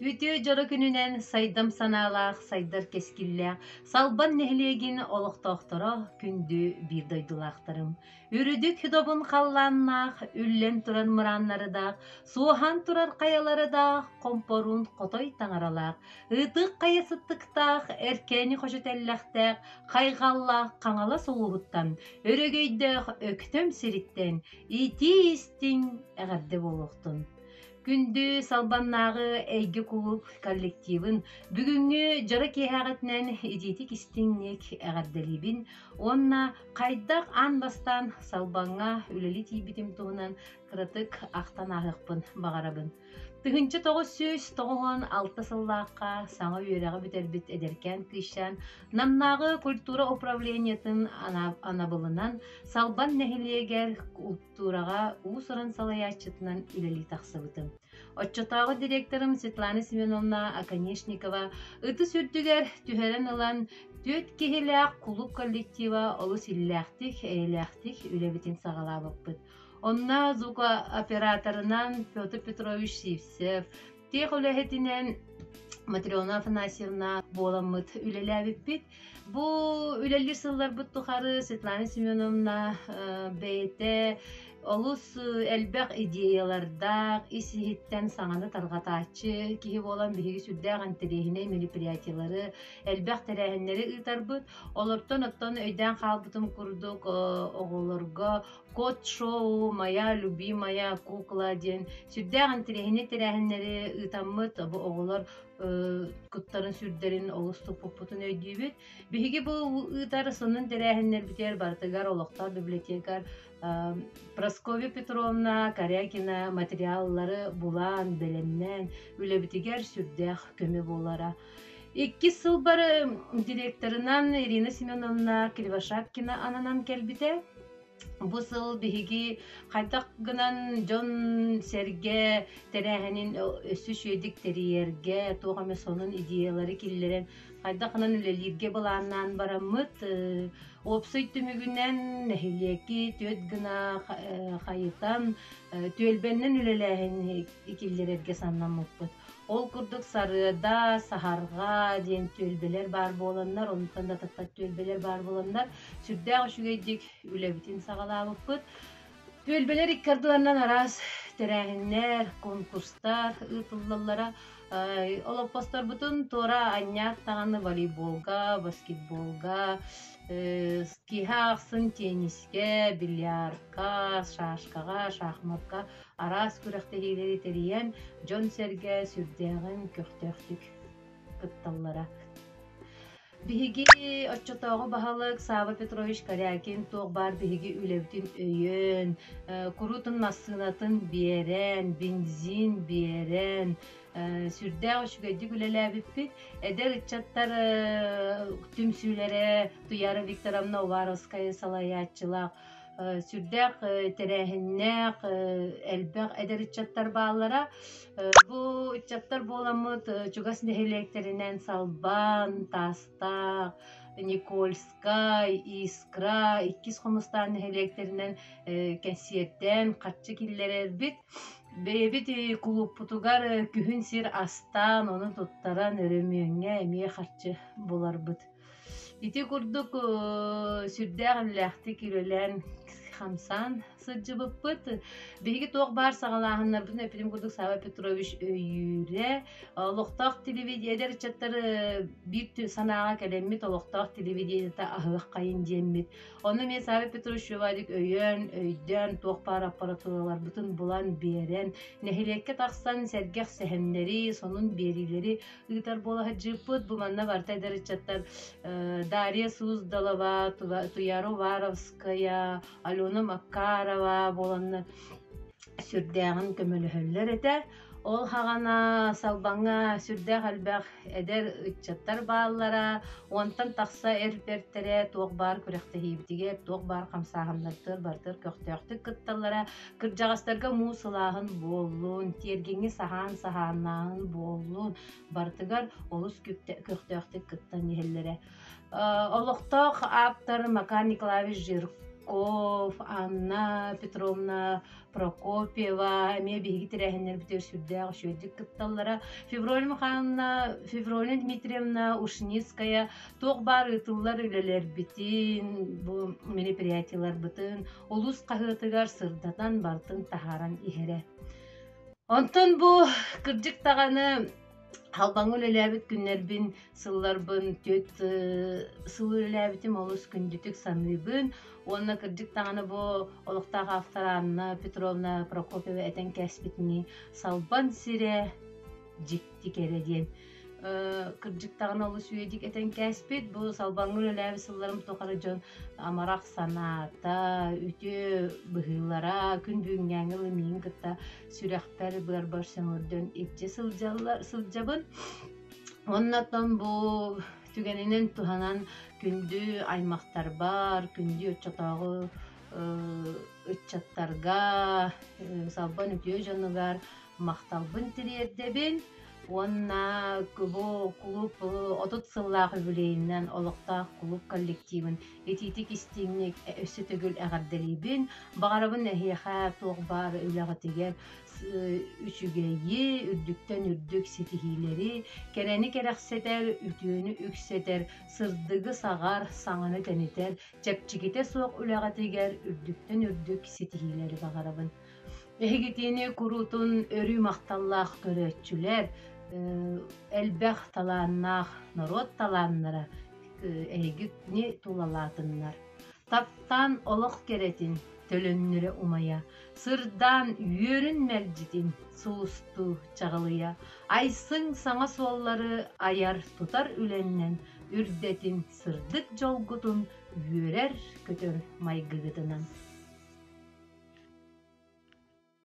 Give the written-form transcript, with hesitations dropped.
Үтүө дьоро күнүнэн сайдам санаалаах, сайдар кэскиллээх Салбан нэһилиэгин олохтоохторо күндү биир дойдулаахтарым. Үрдүк добун халлааннаах, үллэн турар мырааннарыдаах, суоһаан турар хайаларыдаах, хомпоруун хотой таҥаралаах, ытык хайа сыттыктаах, эркээни хочо тэллэхтээх, хайҕаллаах Хаҥалас улууһуттан, өрөгөйдөөх Өктөм сириттэн итии-истиҥ эҕэрдэ буолуохтун! Күндү Салбаннааҕы эйгэ кулууп коллективын бүгүҥҥү дьоро киэһэҕитинэн итиитик истиҥник эҕэрдэлиибин уонна хайдах аан бастаан Салбаҥҥа үлэлии тиийбитим туһунан кыратык ахтан ааһыахпын баҕарабын. 1996 сыллаахха саҥа үөрэҕи бүтэрбит эдэркээн кыысчаан Намнааҕы культура управлениетын анабылынан Салбан нэһилиэгэр култуураҕа уус-уран салайааччытынан үлэлии тахсыбытым. Оччотооҕу директорым Светлана Семеновна Оконешникова ытыс үрдүгэр түһэрэн ылан, түөрт киһилээх кулууп коллектива олус иллээхтик, эйэлээхтик үлэбитин саҕалаабыппыт. Онно звукооператорынан Петр Петрович Сивцев, тех үлэһитинэн Матрена Афанасьевна буоламмыт үлэлээбиппит. Бу үлэлиир сылларбыт тухары Светлана Семеновна бэйэтэ олус элбэх идеялардаах, ис-иһиттэн саҥаны тарҕатааччы киһи буолан биһиги сүрдээх интэриэһинэй мероприятиелары, элбэх тэрээһиннэри ыытарбыт. Олортон оттон өйдөөн хаалбытым курдук оҕолорго кот-шоу «Моя любимая кукла» диэн сүрдээх интэриэһинэй тэрээһиннэри ыытаммыт бу оҕолор куттарын сүрдэрин олус туппуппутун өйдүүбүт. Биһиги бу ыытар сонун тэрээһиннэрбитигэр барытыгар олохтоох библиотекарь Прасковья Петровна Корякина материаллары булан, бэлэмнээн үлэбитигэр сүрдээх көмө буолара. Иккис сылбар директорынан Ирина Семеновна Кривошапкина ананан кэлбитэ. Бу сыл биһиги хайдах гынан дьон-сэргэ тэрээһинин өссө үчүгэйдик тэрийэргэ, туох эмэ сонун идеялары киллэрэн, хайдах гынан үлэлииргэ былааннаан бараммыт, уопсай түмүгүнэн нэһилиэки түөрт гына хайытан, түөлбэннэн үлэлээһин киллэрэргэ санаммыппыт. Ол курдук Сарыада, Саһарҕа диэн түөлбэлэр баар буоланнар, онтон да атыттар түөлбэлэр баар буоланнар, сүрдээх үчүгэйдик үлэбитин саҕалаабыппыт. Түөлбэлэр икки ардыларынан араас тэрээһиннэр, конкурстар ыытыллаллара. Олоппосторбутун туора анньаат даҕаны волейболга, баскетболга, киэһэ ахсын теннискэ, бильярдка, шашкаҕа, шахматка араас күрэхтэһиилэри тэрийэн, дьон-сэргэ сүрдээҕин көхтөөхтүк кытталлара. Биһиги оччотооҕу баһылык Сава Петрович Корякин туох баар биһиги үлэбитин өйөөн, куруутун массыынатын биэрэн, бензин биэрэн, сүрдээх үчүгэйдик үлэлээбиппит. Эдэр ыччаттар түмсүүлэрэ Туяра Викторовна Уваровская салайааччылаах сүрдээх тэрээһиннээх, элбэх эдэр ыччаттар бааллара. Бу ыччаттар буоламмыт чугас нэһилиэктэринэн Салбан, Таастаах, Никольскай, Искра, Иккис Хомустаах нэһилиэктэринэн кэнсиэртээн харчы киллэрэрбит. Бэйэбит кулууппутугар күһүн сир астаан, ону туттаран өрөмүөҥҥэ эмиэ харчы буларбыт. Ити курдук сүрдээх иллээхтик үлэлээн хамсаан сылдьыбыппыт. Биһиги туох баар саҕалааһыннарбытын эппитим курдук Сава Петрович өйүүрэ, олохтоох телевидение эдэр ыччаттар биир санааҕа кэлэммит олохтоох телевидениета аһыаххайын диэммит. Ону эмиэ Сава Петрович Вадик өйөөн, өйдөөн, туох баар аппаратураларбытын булан биэрэн, нэһилиэккэ тахсан сэргэх сэһэннэри, сонун биэриилэри ыытар буола сылдьыыппыт. Бу манна барыта эдэр ыччаттар Дарья Суздалова, Туяра Уваровская, Алена Макарова буоланнар сүрдээҕин көмөлөһөллөр этэ. Ол хаҕана Салбаҥҥа сүрдээх элбэх эдэр ыччаттар бааллара, уонтан тахса эр бэртэрэ туох баар күрэхтэһиибитигэр, туох баар хамсааһыннарыгар барытыгар көхтөөхтүк кытталлара. Кырдьаҕастарга муус ылааһын буоллун, тиэргэҥҥэ саһаан саһааннааһын буоллун, барытыгар олус көхтөөхтүк кыттан иһэллэрэ. Олохтоох ааптар Макар Николаевич Жирков. Жирков, Анна Петровна Прокопьева эмиэ биһиги тэрээһиннэрбитигэр сүрдээх үчүгэйдик кытталлара. Февраль Михайловна, Феврония Дмитриевна Ушницкая туох баар ыытыллар үлэлэрбитин, бу мероприятиеларбытын улуус хаһыатыгар сырдатан барытын таһааран иһэрэ. Онтон бу кырдьык даҕаны Халбаҥҥа үлэлээбит күннэрбин, сылларбын түөрт сыл үлэлээбитим олус күндүтүк саныыбын уонна кырдьык даҕаны бу олохтоох автор Анна Петровна Прокопьева этэн кээспитинии «Салбан сирэ дьикти кэрэ» диэн кырдьык даҕаны олус үөдүк этэн кээспит. Бу Салбаҥҥа үлэлээбит сылларым тухары дьон амарах санаата, үтүө быһыылара күн бүгүҥҥээҥи ылы миигин кытта сүрэхпэр, быарбар сөҥөрдөн илдьэ сылдьаллар сылдьабын. Уонна оттон бу түгэнинэн туһанан күндү аймахтарбар, күндү оччотооҕу ыччаттарга, Салбан үтүө дьонугар махталбын тириэрдэбин уонна бу кулууп 30 сыллаах үбүлүөйүнэн олохтоох кулууп коллективын итиитик истиҥник өссө төгүл эҕэрдэлиибин. Баҕарабын эһиэхэ туох баар үлэҕитигэр үчүгэйи, үрдүктэн үрдүк ситиһиилэри, кэрэни кэрэхсэтэр, үтүөнү үксэтэр, сырдыгы саҕар, саҥаны тэнитэр, чэпчэкитэ суох үлэҕитигэр үрдүктэн үрдүк ситиһиилэри баҕарабын. Эһигитини куруутун өрүү махталлаах көрөөччүлэр, элбэх талааннаах норуот талааннара эһигини тулалаатыннар. Таптаан олох кэрэтин төлөннөрө умайа, сырдаан үөрүн мэлдьитин сулустуу чаҕылыйа, айсыҥ саҥа суоллары айар-тутар үлэннэн үрдэтин сырдык дьолгутун үөрэр-көтөр майгыгытынан.